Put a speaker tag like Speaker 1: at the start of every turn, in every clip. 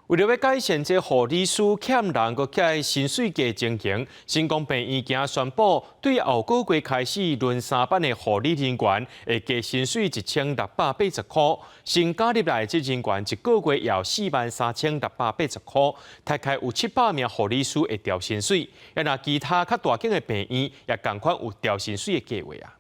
Speaker 1: 為著欲改善這護理師欠人閣欠薪水低情形，新光病院今宣布，對後個月開始輪三班的護理人員會加薪水1680塊。新加入來的這人員一個月要43,680塊，大概有700名護理師會調薪水。啊若其他較大間的病院也仝款有調薪水的計劃啊。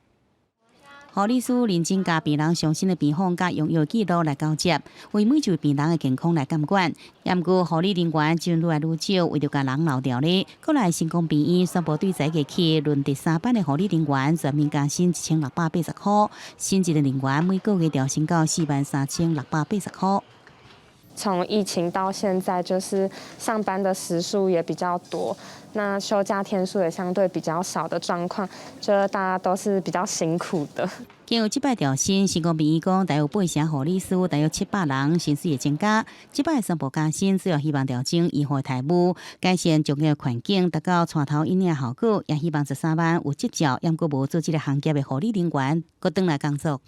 Speaker 2: 護理師認真共病人上新的病況佮用藥記錄來交接，為每一位病人的健康來監管。毋過護理人員真愈來愈少，為著共人留牢咧，閣來新光病院宣布對十一月起輪值三班的護理人員全面加薪1680塊，新入的人員每個月調薪到43,680塊。
Speaker 3: 從疫情到現在，就是上班的時數也比較多，那休假天數也相對比較少的狀況，就大家都是比較辛苦的。
Speaker 2: 經過這擺調薪，新光病院講，大約八成護理師，大約700人薪水會增加。這擺宣布加薪，主要希望調整醫護待遇，改善就業環境，達到帶頭引領效果，也希望13萬有執照，猶閣無做這个行業的護理人員，閣轉來工作。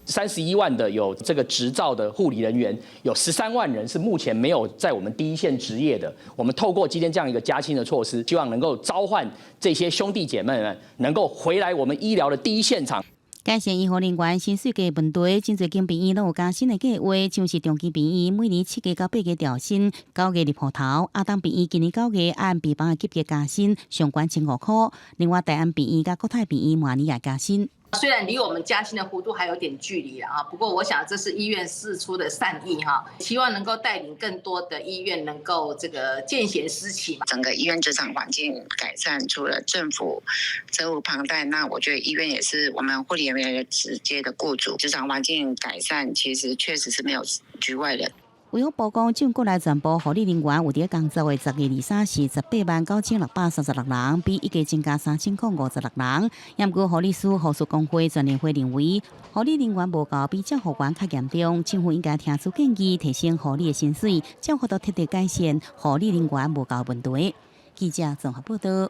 Speaker 4: 31萬的有這個執照的護理人員，有13萬人是目前沒有在我們第一線執業的。我們透過今天這樣一個加薪的措施，希望能夠召喚這些兄弟姐妹們能夠回來我們醫療的第一現場。
Speaker 2: 改善醫護人員薪水低問題，真濟間病院攏有加薪的計劃，像是長期病院每年7個到8個調薪，9月入戶頭；亞東病院今年9月按病房的級別加薪，上懸1500塊。另外，大安病院佮國泰病院明年也加薪。
Speaker 5: 雖然離我們加薪的幅度還有點距離啊，不過我想這是醫院釋出的善意哈，希望能夠帶領更多的醫院能夠這個見賢思齊嘛。
Speaker 6: 整個醫院職場環境改善，除了政府責無旁貸，那我覺得醫院也是我們護理人員的直接的僱主。職場環境改善，其實確實是沒有局外人。
Speaker 2: 衛福部講，這國內全部護理人員有佇工作的10月23是189,636人，比預計增加3056人。毋過護理師護士公會全聯會認為，護理人員無夠比照護員較嚴重，政府應該聽取建議，提升護理的薪水，才有法度徹底改善護理人員無夠問題。記者綜合報道。